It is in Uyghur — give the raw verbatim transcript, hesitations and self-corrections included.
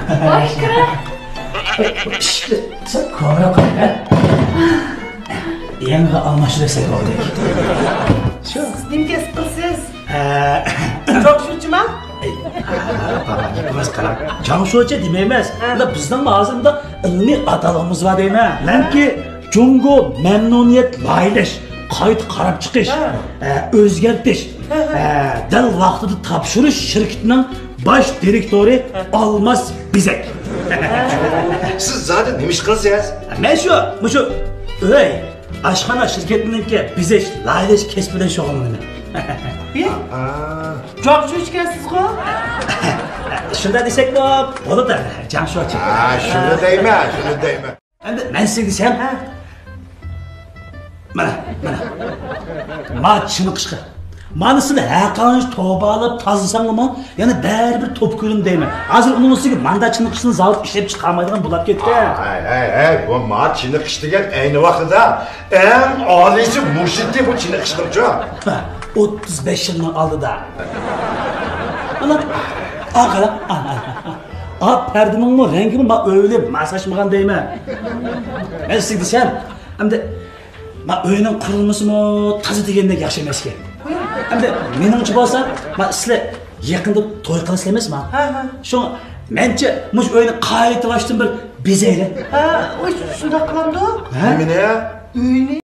ۋاي، كىرە. ئىشىكنى سەل كوڭراق قىلىڭ، ھە؟ يېڭىغا ئالماشتۇرساق بولدى. شۇ. سىز نېمە كەسىپ قىلىسىز؟ ھە. جاڭشۇچىما؟ ئەي، ھە، بابا، گېپىڭىز قاراڭ. جاڭشۇچى دېمەيمىز. ھە. بۇندا بىزنىڭ ھازىر بۇندا ئىلمىي ئاتالغۇمىز بار دەيمەن. مەنكى جۇڭگو مەمنۇنىيەت لايىھەلەش، قايتا قاراپ چىقىش، ھە. ئە، ئۆزگەرتىش، ھە، ھە. ئە، دەل ۋاقتىدا تاپشۇرۇش شىركىتىنىڭ باش دىرېكتورى ھە. ئالماس بېزەك. سىز زادى نېمە ئىش قىلىسىز؟ مەن شۇ، مۇشۇ ئۆي، ئاشخانا شىركىتىنىڭكى بېزەش، لايىھەلەش كەسپى بىلەن شۇغۇللىنىمەن. ھە؟ ئا. جاڭشۇچى ئىكەنسىزغۇ؟ شۇنداق دېسەكمۇ بولىدۇ، جاڭشۇچى. ھە، شۇنى دەيمەن، شۇنى دەيمەن. ئەمدى مەن سىزگە دېسەم، ھە. مانا، مانا. ما چېنىقىشقا. مانا سىلى ھەرقانچە توبالىپ تازىلىساڭلىمۇ، يەنە بەرىبىر توپا كۆرۈندى دەيمەن. ھازىر ئۇنىڭ ئۈستىگە ماندا چېنىقىشنى زاۋۇت ئىشلەپ چىقارمايدىغان بولاپ كەتتى. ھەي، ھەي، ھەي، بۇ ما چېنىقىش دېگەن ئەينى ۋاقتىدا ئەڭ ئالىيسى مۇشۇ بۇ چېنىقىشنىڭچۇ. ھە، ئوتتۇز بەش يىلنىڭ ئالدىدا. مانا، ئا، قارا، ئا، ئا، ئا. ئا، پەردىنىڭمۇ رەڭگىمۇ ما ئۆيلى ماسلاشمىغان دەيمەن. مەن سىزگە دېسەم، ئەمدى ما ئۆينىڭ قۇرۇلمىسىمۇ تازا دېگەندەك ياخشى ئەمەسكەن. ئەمدى مېنىڭچە بولسا، ما سىلەر يېقىندا توي قىلىسىلەر ئەمەسما؟ ھە، ھە. شۇڭا مەنچە مۇشۇ ئۆينى قايتا باشتىن بىر بېزەيلى. ھە، ئۇي، شۇنداق قىلامدۇق. ھە؟ نېمىنى؟ ئۆينى.